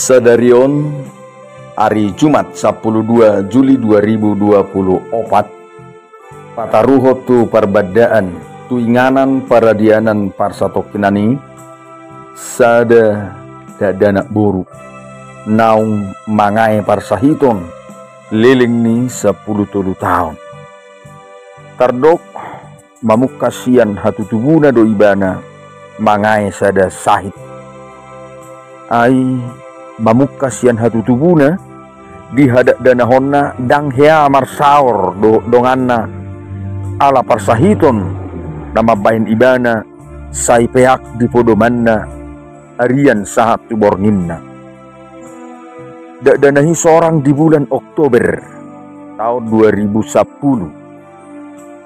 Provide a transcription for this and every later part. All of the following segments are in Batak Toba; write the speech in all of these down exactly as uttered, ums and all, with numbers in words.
Sadari on, ari Jumat sampulu dua Juli dua ribu dua pulu opat, pataruhon tu parbandaan, tu inganan paradianan parsatongkinan i, sada dakdanak boru naung mangae parsahiton leleng ni sampulu tolu taon. Tardok mamungka sian hatutubuna do ibana mangae sada sahit. Ai mamungka sian hatutubuna, dihadakdanahonna ndang hea marsaor dohot donganna, ala parsahiton na mambahen ibana sai peak di podomanna, arian sahat tu bornginna. Dakdanak i sorang di bulan Oktober taon dua ribu sampulu,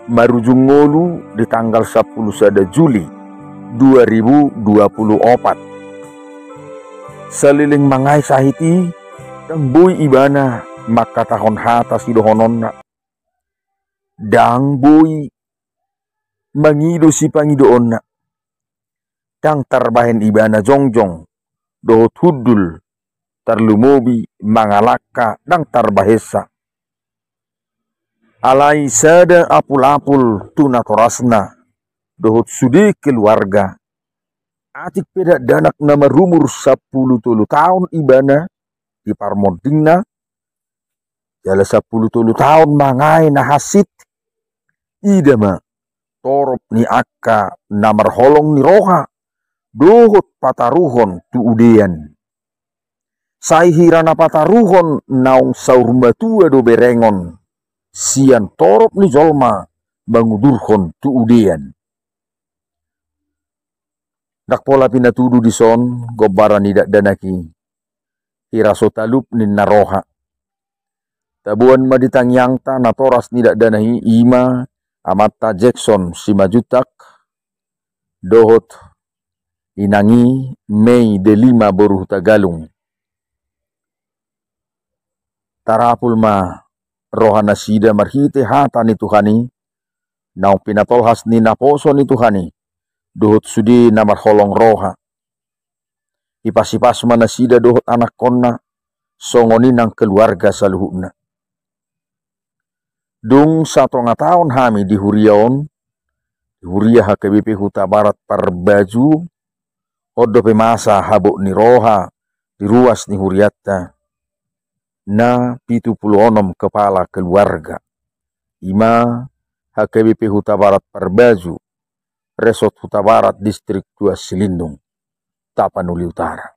marujung ngolu di tanggal sampulu sada Juli dua ribu dua pulu opat. Saleleng mangae sahit i, ndang boi ibana mangkatahon hata sidohononna, ndang boi mangido sipangidoonna, ndang tarbahen ibana jongjong dohot hundul, tarlumobi mangalangka ndang tarbahensa. Alai sada apulapul tu natorasna dohot sude keluarga. Atik pe dakdanak na marumur sampulu tolu taon ibana di parmondingna, jala sampulu tolu taon mangae na hansit, ida ma torop ni angka na marholong ni roha dohot pataruhon tu udean. Sai hira na pataruhon naung saur matua do berengon sian torop ni jolma mangudurhon tu udean. Ndang pola pinatudu dison gombaran ni dakdanak i, hira so talup ninna roha. Taboan ma di tangiangta natoras ni dakdanak i, i ma amanta Jackson Simanjuntak dohot inang i Mei Delima boru Hutagalung. Tarapul ma rohanasida marhite hata ni Tuhan i, naung pinatolhas ni naposo ni Tuhan i dohot sude na marholong roha. Ipasipas ma nasida dohot anakkonna, songon i nang keluarga saluhutna. Dung satonga taon hami di huria on, di huria H K B P Hutabarat Parbaju, on dope masa habot ni roha di ruas ni hurianta na pitu pulu onom kepala keluarga. I ma H K B P Hutabarat Parbaju, Resort Hutabarat, Distrik dua Silindung, Tapanuli Utara.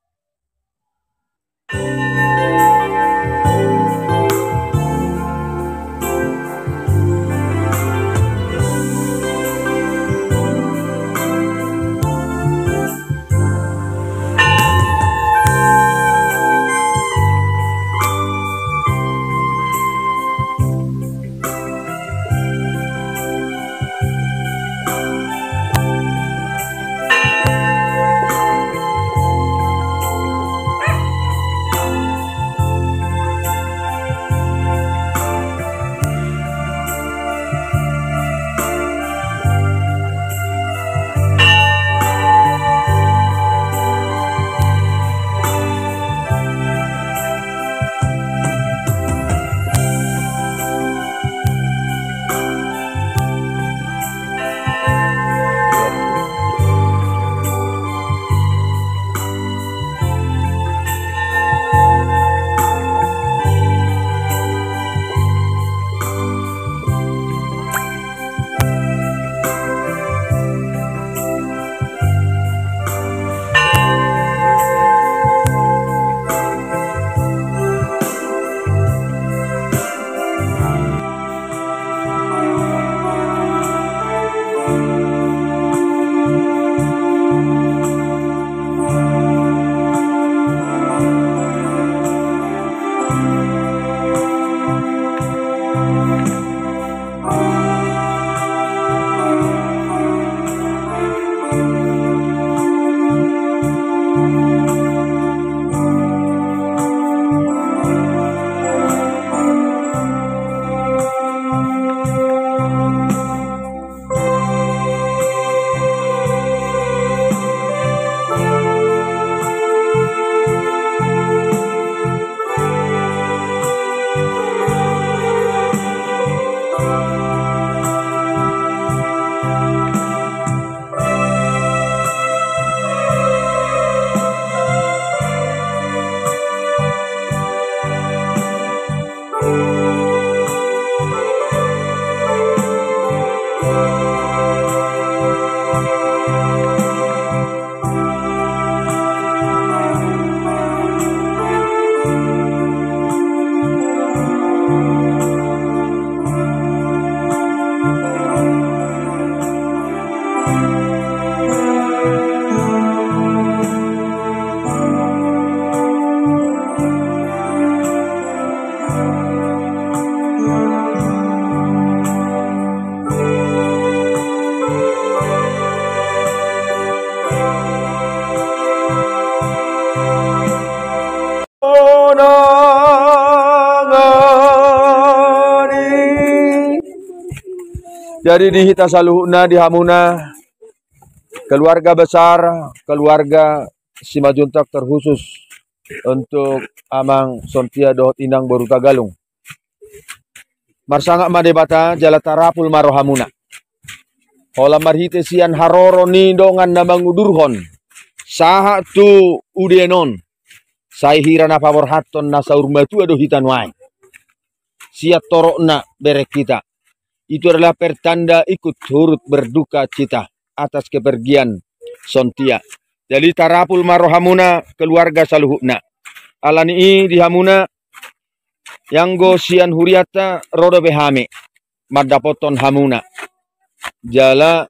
Jadi di hita saluhutna, di hamuna keluarga besar, keluarga Simanjuntak, terkhusus untuk Amang Sontia dohot Inang boru Tagalung. Marsangap ma Debata jala tarapul ma rohamuna. Holan marhite sian haroro ni dongan na mangudurhon sahat tu udean on, sai hira na paborhathon na saur matua do hita nuaeng. Sian torop na bereng hita. Itu adalah pertanda ikut turut berduka cita atas kepergian Sontia. Jadi tarapul ma rohamuna keluarga saluhutna. Alani i di hamuna, ianggo sian hurianta ro dope hami mandapothon hamuna. Jala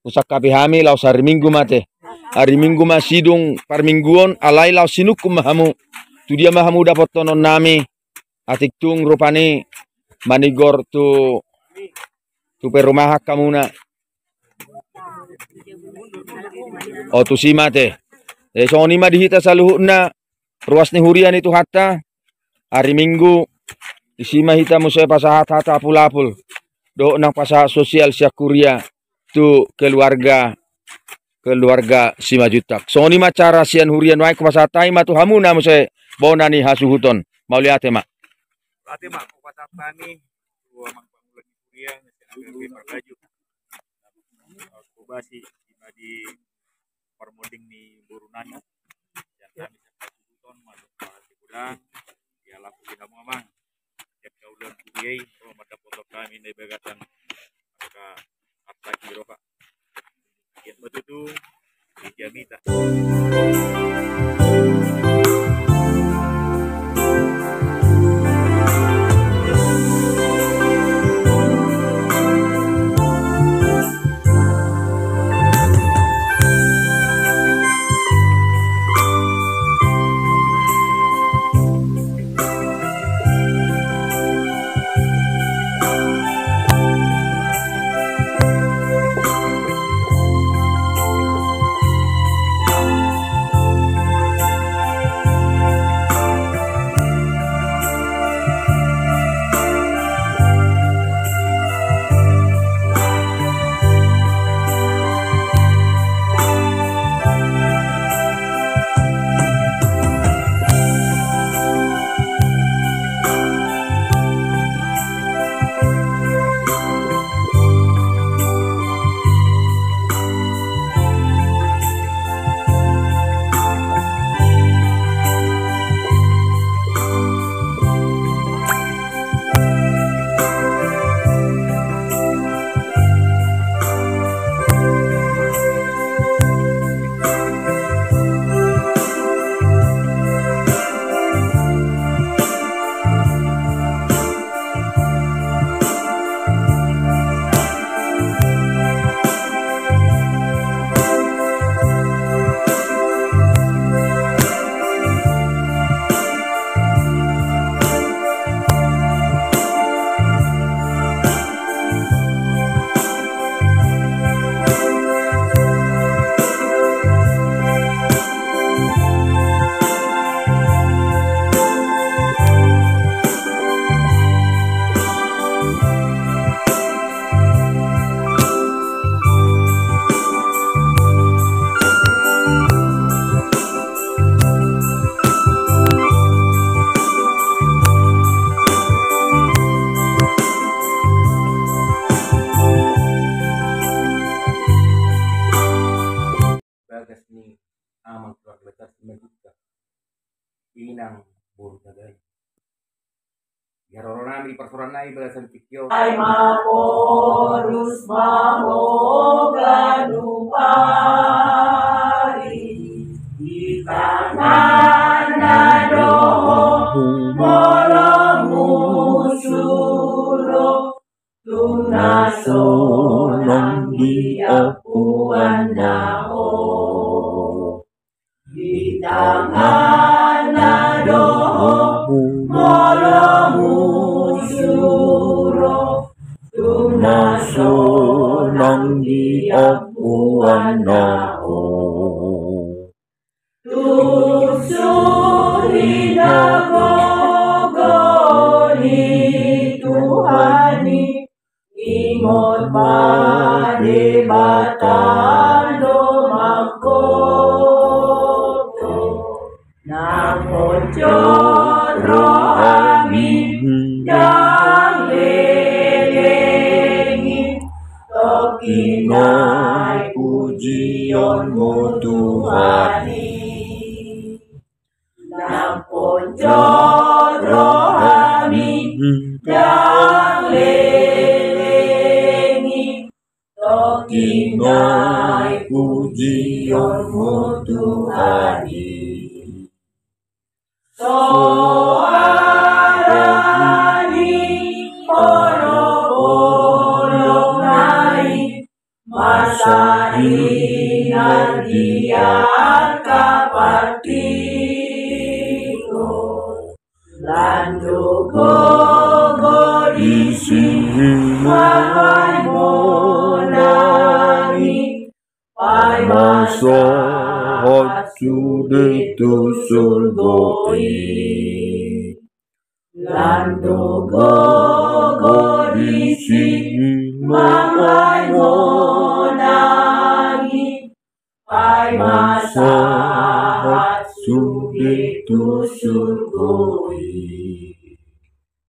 husangkapi hami laos ari Minggu ma te. Ari Minggu ma sidung parmingguon, alai laos sinungkun ma hamu. Tu dia ma hamu dapothononnami, atik tung rupani manigor tu, tu perumahan hamuna. O, tusi ma te. E, songon i ma di hita saluhutna, ruas ni huria ni Tuhanta, ari Minggu, disi ma hita muse pasahat hata apul-apul dohot nang pasahat sosial sian huria tu keluarga, keluarga Simanjuntak. Songon i ma acara sian huria nuaeng, hupasahat hami ma tu hamuna muse bona ni hasuhuton. Mauliate ma. Mauliate ma, hupasahat hami tu amang pangula ni huria, na sian H K P Parbajuk. Hobasi, ima di parmonding ni boru nami. Sian hami sian hasuhuton, masuk ke hati gudang, ya laku di hamu amang. Siap kaulan kudiai, ro mandapothon hami na di bagasan angka arta ni roha. Siap betutu, di jamita. Bagas ni amang keluarga besar Simanjuntak, Inang boru Tagalung. Di haroro nami, di parsaoran nami bagasan tingki on. Ai mangorus ma ho ganup ari, di tanganna do ho molo musuro, tung na sonang di ampuanna ho. Di tanganna do ho molo musuro, tung na sonang di ampuanna ho. Tung suhi na gogo ni Tuhan i, Ingot ma Debata do mangkoto, na ponjot rohami ndang leleng i, tongkin nai pujionmu Tuhan i. Na ponjot rohami ndang leleng i, tongkin nai pujionmu Tuhan i. Soara ni olopolopna i, masa hinan di angka partingko. Lando gogo disi manang monang i, paima sahat sude tu surgo i. Lando gogo disi manang monang i, paima sahat sude tu surgo i.